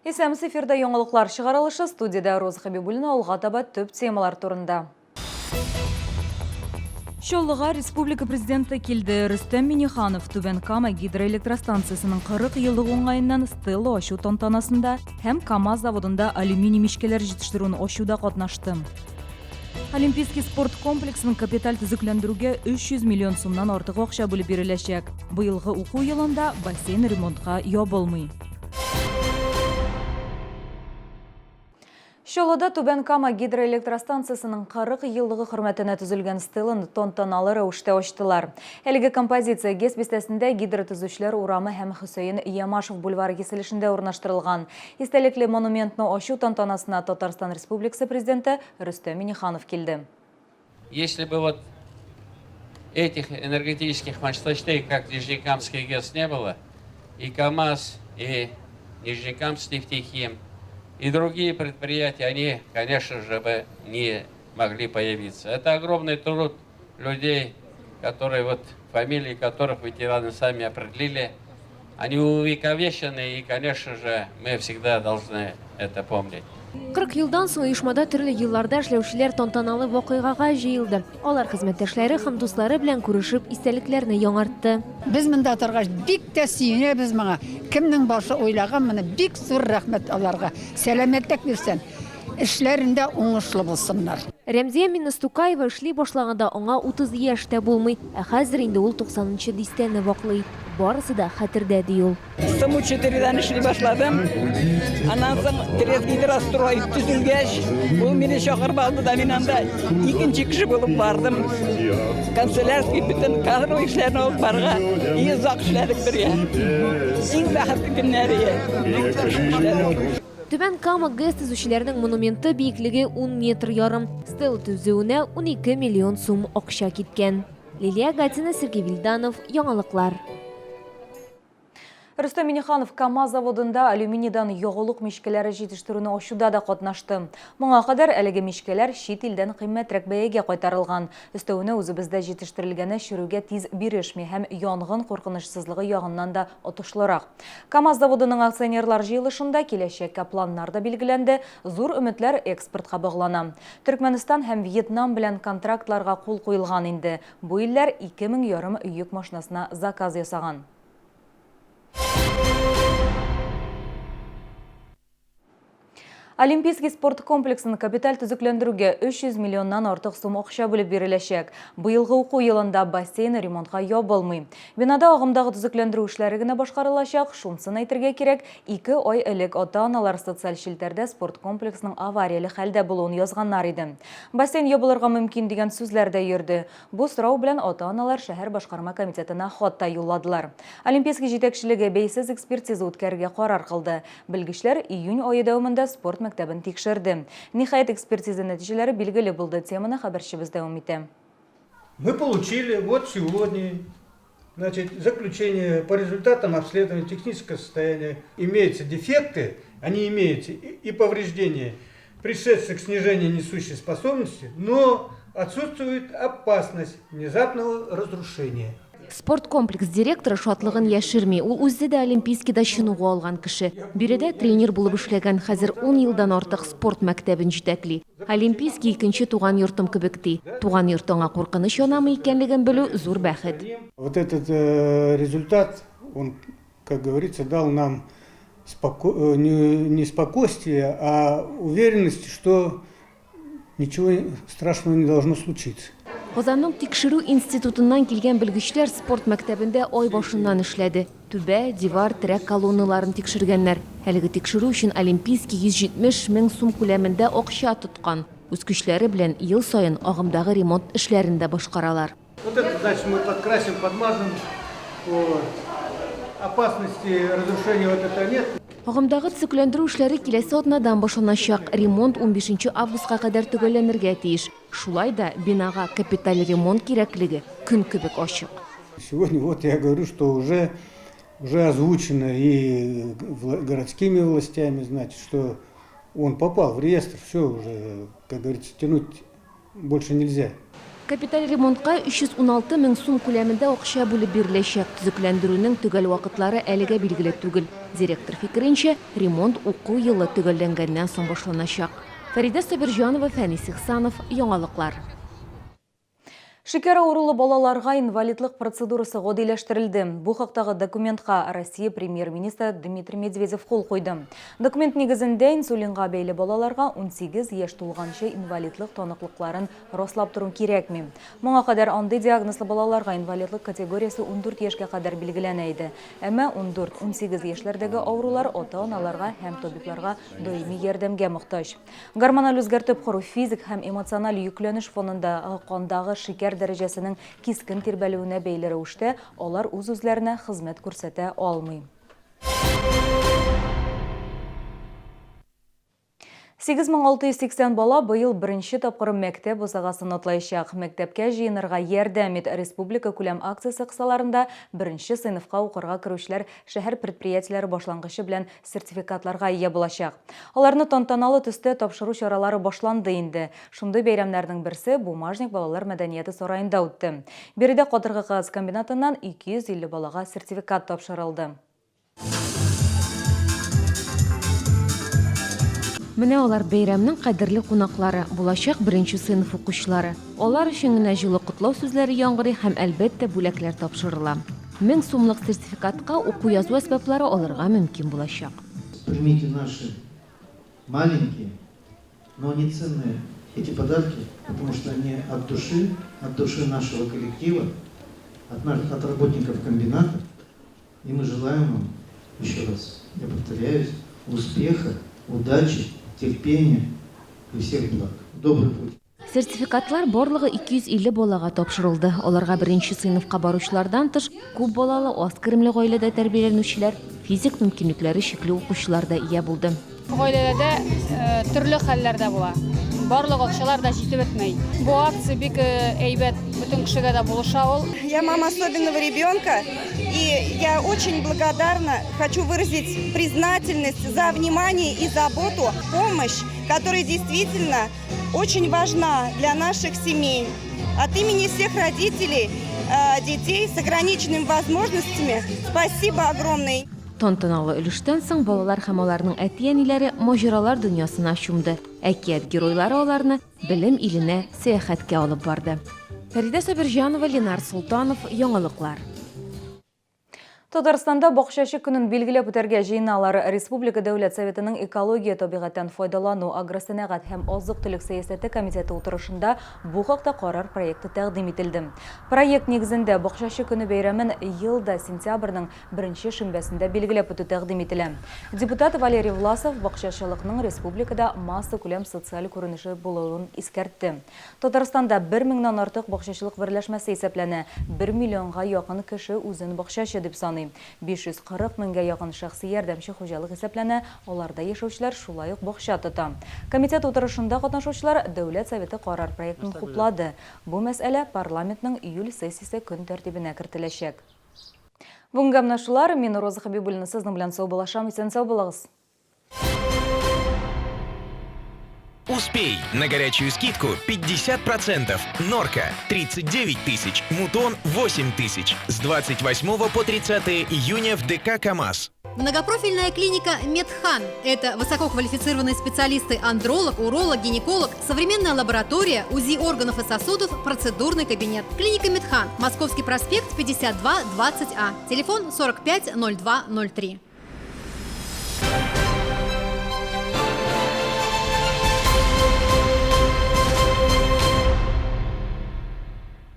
Исәнмесез, эфирда яңалыклар чыгарылышы, студиядә Роза Хәбибуллина, алга таба төп темалар турында. Чаллыга республика президенты килде. Рөстәм Минниханов Түбән Кама гидроэлектростанциясенең 40 еллыгы уңаеннан стела ачу тантанасында һәм КАМАЗ заводында алюминий мичкәләр җитештерүен ачуда катнашты. Олимпийский спорт комплексын капиталь төзекләндерүгә 300 миллион сумнан артык акча бүлеп биреләчәк. Быелгы уку елында бассейн ремонтка ябылмый. Чаллыда Түбән Кама гидроэлектростанциясенең 40 еллыгы хөрмәтенә төзелгән стеланы тантаналы рәвештә ачтылар. Әлеге композиция ГЭС бистәсендә Гидротөзүчеләр урамы һәм Хөсәен Ямашев бульвары киселешендә урнаштырылган. Истәлекле монументны ачу тантанасына Татарстан Республикасы Президенты Рөстәм Миңнеханов килде. Если бы вот этих энергетических мощностей, как Нижнекамский ГЭС, не было, и КАМАЗ, и Нижнекамскнефтехим, и другие предприятия, они, конечно же, бы не могли появиться. Это огромный труд людей, которые вот, фамилии которых ветераны сами определили, они увековечены, и, конечно же, мы всегда должны это помнить. 40 елдан соң оешмада төрле елларда эшләүчеләр тантаналы вакыйгага җыелды. Алар хезмәттәшләре һәм дуслары белән күрешеп истәлекләрне яңартты. Без монда торгач бик тә сөенәбез моңа. Кемнең башы уйлаган моны, бик зур рәхмәт аларга. Сәламәтлек бирсен. Эшләрендә уңышлы булсыннар. Рәмзия Миннестукаева эшли башлаганда аңа 30 яшь тә булмый, ә хәзер инде ул туксанынчы дистәне ваклый. Барысы да хәтердә, ди ул. Сыму четыредан эшли башладым. Аннан соң Трест Гидрострой төзелгәч, ул мине чакырып алды да, мин анда икенче кеше булып бардым. Канцелярский бөтен кадровый эшләрне алып барырга и озак эшләдек бергә. Иң бәхетле көннәр иде. Бик тырышып эшләдек. Түбән Кама ГЭС төзүчеләрнең монументы биеклеге ун метр ярым. Стела төзүенә 12 миллион сум акча киткән. Лилия Гатина, Сергей Вильданов, Яңалыклар. Рөстәм Миннеханов КАМАЗ заводында алюминийдан ягулык мичкәләре җитештерүне ачуда да катнашты. Моңа кадәр әлеге мичкәләр чит илдән кыйммәтрәк бәягә кайтарылган. Өстәвенә үзебездә җитештерелгәне черүгә тиз бирешми һәм янгын куркынычсызлыгы ягыннан да отышлырак. КАМАЗ заводының акционерлар җыелышында киләчәккә планнар да билгеләнде, зур өметләр экспортка баглана. Төркмәнстан һәм Вьетнам белән контрактларга кул куелган инде, бу илләр 2 мең ярым йөк машинасына заказ ясаган. Олимпийский спорт комплексын капиталь төзекләндерүгә 300 миллионнан артык сум акча бүлеп биреләчәк. Быелгы уку елында бассейн ремонтка ябылмый. Бинада агымдагы төзекләндерү эшләре генә башкарылачак. Шунысын әйтергә кирәк, ике ай элек ата-аналар социаль челтәрдә спорт комплексының аварияле хәлдә булуын язганнар иде. Бассейн ябылырга мөмкин дигән сүзләр дә йөрде. Бу сорау белән ата-аналар шәһәр башкарма комитетына хат та юлладылар. Олимпийский җитәкчелеге бәйсез экспертиза үткәрергә карар кылды. Белгечләр июнь ае дәвамында спорт мәктәбен тикшерде. Ниһаять, экспертиза нәтиҗәләре билгеле булды. Теманы хәбәрчебез дәвам итә. Мы получили вот сегодня, значит, заключение по результатам обследования технического состояния. Имеются дефекты, они имеются, и повреждения, пришедшие к снижению несущей способности, но отсутствует опасность внезапного разрушения. Спорткомплекс директоры шатлыгын яшерми. Ул үзе дә Олимпийскийда чыныгу алган кеше. Биредә тренер булып эшләгән, хәзер ун елдан артык спорт мәктәбен җитәкли. Олимпийский икенче туган йортым кебек, ди. Туган йортыңа куркыныч янамый икәнлеген белү зур бәхет. Вот этот результат, он, как говорится, дал нам не спокойствие, а уверенность, что ничего страшного не должно случиться. Казанның тикшерү институтыннан килгән белгечләр спорт мәктәбендә ай башыннан эшләде. Түбә, дивар, терәк колонналарын тикшергәннәр. Әлеге тикшерү өчен Олимпийский 170 мең сум күләмендә акча тоткан. Үз көчләре белән ел саен агымдагы ремонт эшләрен дә башкаралар. Вот это, значит, мы подкрасим, подмажем. Вот. Опасности разрушения вот это нет. Агымдагы төзекләндерү эшләре киләсе атнадан башланачак. Ремонт 15 августка кадәр төгәлләнергә тиеш. Шулай да бинага капиталь ремонт кирәклеге көн кебек ачык. Сегодня вот я говорю, что уже озвучено и городскими властями, значит, что он попал в реестр, все уже, как говорится, тянуть больше нельзя. Капиталь ремонтка 316 мең сум күләмендә акча бүлеп биреләчәк. Төзекләндерүнең төгәл вакытлары әлегә билгеле түгел. Директор фикеренчә, ремонт уку елы төгәлләнгәннән соң башланачак. Фәридә Сабирҗанова, Фәнис Ихсанов, Яңалыклар. Шикәр авырулы балаларга инвалидлык процедурасы гадиләштерелде. Бу хактагы документка Россия премьер-министры Дмитрий Медведев кул куйды. Документ нигезендә инсулинга бәйле балаларга 18 яшь тулганчы инвалидлык таныклыкларын раслап тору кирәкми. Моңа кадәр андый диагнозлы балаларга инвалидлык категориясе 14 яшькә кадәр билгеләнә иде. Әмма 14-18 яшьләрдәге авырулар ата-аналарга һәм табибларга даими ярдәмгә мохтаҗ. Гормональ үзгәртеп кору физик һәм эмоциональ йөкләнеш фонында кандагы шикәр дәрәҗәсенең кискен тирбәлүенә бәйле рәвештә алар үз-үзләренә хезмәт күрсәтә алмый. 8680 бала быел беренче тапкыр мәктәп бусагасын атлаячак. Мәктәпкә җыенырга ярдәм ит республика күләм акциясе кысаларында беренче сыйныфка укырга керүчеләр шәһәр предприятиеләре башлангычы белән сертификатларга ия булачак. Аларны тантаналы төстә тапшыру чаралары башланды инде. Шундый бәйрәмнәрнең берсе Бумажник балалар мәдәнияте сараенда үтте. Биредә катыргы кәгазь комбинатыннан 250 балага сертификат тапшырылды. Менә алар бәйрәмнең кадерле кунаклары, булачак беренче сыйныф укучылары. Алар өчен генә җылы котлау сүзләре яңгырый һәм, әлбәттә, бүләкләр тапшырыла. 1000 сумлык сертификатка уку-язу әсбаплары алырга мөмкин булачак. Примите наши маленькие, но они ценные, эти подарки, потому что они от души, от души нашего коллектива, от, от работников комбината. И мы желаем вам, еще раз, я повторяюсь, успеха, удачи, терпения и всех благ. Добрый путь. Сертификатлар барлыгы 250 балага тапшырылды. Аларга беренче сыйныфка баручылардан тыш, күп балалы, аз керемле гаиләдә тәрбияләнүчеләр, физик мөмкинлекләре чикле укучылар да ия булды. Гаиләләрдә төрле хәлләр дә була. Барлык акчалар да җитеп бетми. Бу акция бик әйбәт, бөтен кешегә дә булыша ул. Я мама особенного ребенка, и я очень благодарна, хочу выразить признательность за внимание и заботу, помощь, которая действительно очень важна для наших семей. От имени всех родителей детей с ограниченными возможностями спасибо огромное. Тантаналы өлештән соң балалар һәм аларның әти-әниләре маҗаралар дөньясына чумды. Әкият геройлары аларны белем иленә сәяхәткә алып барды. Фәридә Сабирҗанова, Ленар Солтанов, Яңалыклар. Татарстанда бакчачы көнен билгеләп үтәргә җыеналар. Республика Дәүләт Советының экология, табигатьтән файдалану, агросәнәгать һәм азык-төлек сәясәте комитеты утырышында бу хакта карар проекты тәкъдим ителде. Проект нигезендә бакчачы көне бәйрәмен ел да сентябрьнең беренче шимбәсендә билгеләп үтү тәкъдим ителә. Депутат Валерий Власов бакчачылыкның республикада массакүләм социаль күренеше булуын искәртте. Татарстанда бер меңнән артык бакчачылык берләшмәсе исәпләнә, бер миллионга якын кеше үзен бакчачы дип саный. 540 меңгә якын шәхси ярдәмче хуҗалык исәпләнә, аларда яшәүчеләр шулай ук бакча тота. Комитет утырышында катнашучылар Дәүләт Советы карар проектын хуплады. Бу мәсьәлә парламентның июль сессиясе көн тәртибенә кертеләчәк. Бүгенгә менә шулар. Мин Роза Хәбибуллина сезнең белән саубуллашам. Исән-сау булыгыз! Успей! На горячую скидку 50%. Норка 39 тысяч, Мутон 8 тысяч. С 28 по 30 июня в ДК КАМАЗ. Многопрофильная клиника «Медхан» – это высококвалифицированные специалисты андролог, уролог, гинеколог, современная лаборатория, УЗИ органов и сосудов, процедурный кабинет. Клиника «Медхан», Московский проспект, 52 20А, телефон 45 02 03.